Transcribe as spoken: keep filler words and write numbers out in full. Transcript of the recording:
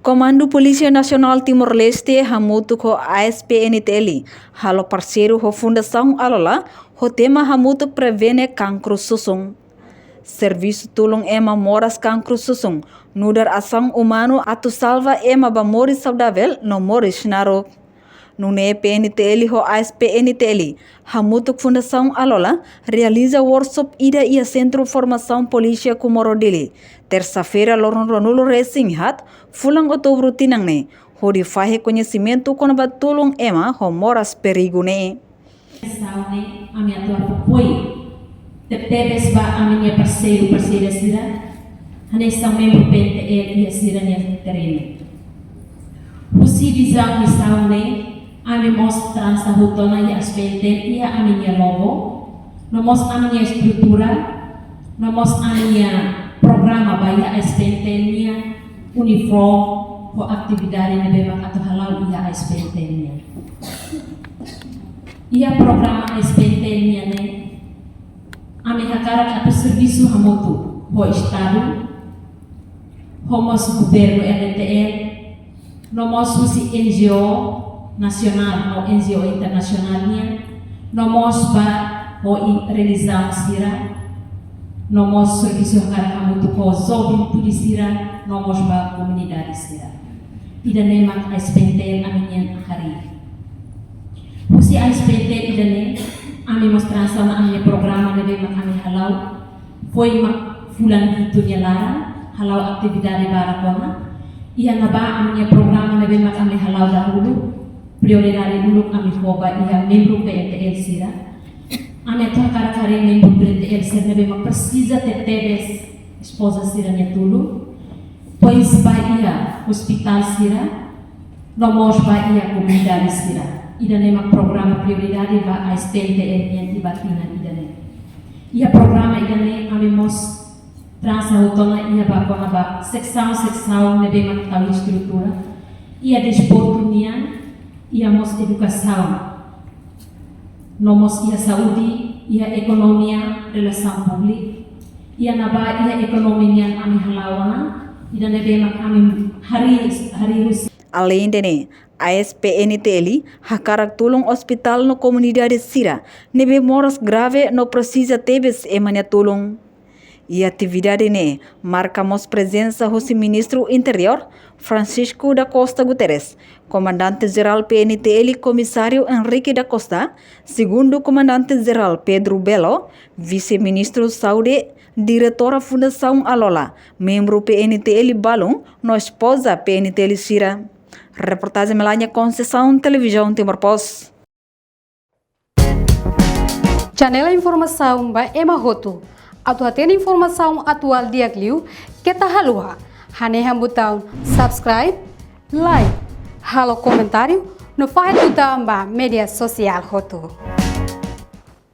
Komandu Polísia Nasionál Timor-Leste hamutuk ho A S P N T L halo parseiru ho Fundasaun Alola ho tema hamutuk prevene kankru susun. Servisu tulun ema moras kankru susun nu'udar asaun umanu atu salva ema ba moris saudavel no moris naruk. Nune'e P N T L ho A S P N T L hamutuk Fundasaun Alola realiza workshop ida iha Sentru Formasaun Polísia Comoro Dili, tersa-feira loron ruanulu-resin-haat, fulan Outubru tinan ne'e, hodi fahe koñesimentu kona-ba tulun ema ho moras perigu ne'e. Saune, ami atu apoiu tebes ba ami-nia parseiru, parseira sira, hanesan membru P N T L iha sira-nia terrenu. Husi vizaun misaun ne'e, ami mós transa hotu ona iha A S P N T L iha ami-nia logo, no mós ami-nia estrutura, no mós ami-nia programa ba iha A S P N T L nia uniforme ho atividade ne'ebé mak atu hala'o iha A S P N T L nia. Iha programa A S P N T L nian ne'e, ami hakarak atu servisu hamutuk ho Estadu, ho mós governu R D T L, no mós husi N G O nasionál no N G O internasionál nian, no mós ba ho i-, relijiaun sira, no mós servisu hakarak hamutuk ho juventude sira, no mós ba komunidade sira. Ida-ne'e mak A S P N T L ami-nian harii. Husi A S P N T L ida-ne'e, ami mós transa ona ami-nia programa ne'ebé mak ami hala'o foin mak fulan hitu nia laran, hala'o atividade barak ona. Iha ne'ebá ami-nia programa ne'ebé mak ami hala'o dahuluk, prioridade uluk ami fó ba iha membru P N T L sira. Ami atu hakarak harii membru P N T L sira ne'ebé mak presiza tebetebes espoza sira-nia tulun. Depois ba iha ospitál sira, no mós ba iha komunidade sira. Ida-ne'e mak programa prioridade ba A S P N T L nian iha tinan ida-ne'e. Iha programa ida-ne'e ami mós transa hotu ona iha ba kona-ba seksaun, seksaun ne'ebé mak tau estrutura. Iha desportu nian, iha mós edukasaun. No mós iha saúde, iha ekonomia, relasaun públika, iha ne'ebá iha ekonomia nian ami hala'o ona, ida ne'ebé mak ami harii, harii husi. Aleinde ne'e, A S P N T L hakarak tulun ospitál no komunidade sira ne'ebé moras grave no presiza tebes ema nia tulun. Iha atividade ne'e marka mós prezensa husi Ministru Interiór, Francisco da Costa Guterres, Komandante Jerál P N T L, Komisáriu Henrique da Costa, Segundu Komandante Jerál Pedro Belo, Vise-Ministru Saúde, Diretora Fundasaun Alola, membru P N T L balun, no espoza P N T L sira. Reportajen Melania Conceição, Televizaun Timor Post. Janela informasaun ba ema hotu. Atu hatene informasaun atuál di'ak liu, keta haluha hanehan butaun subscribe, like, halo komentáriu, no fahe tutan ba média sosiál hotu.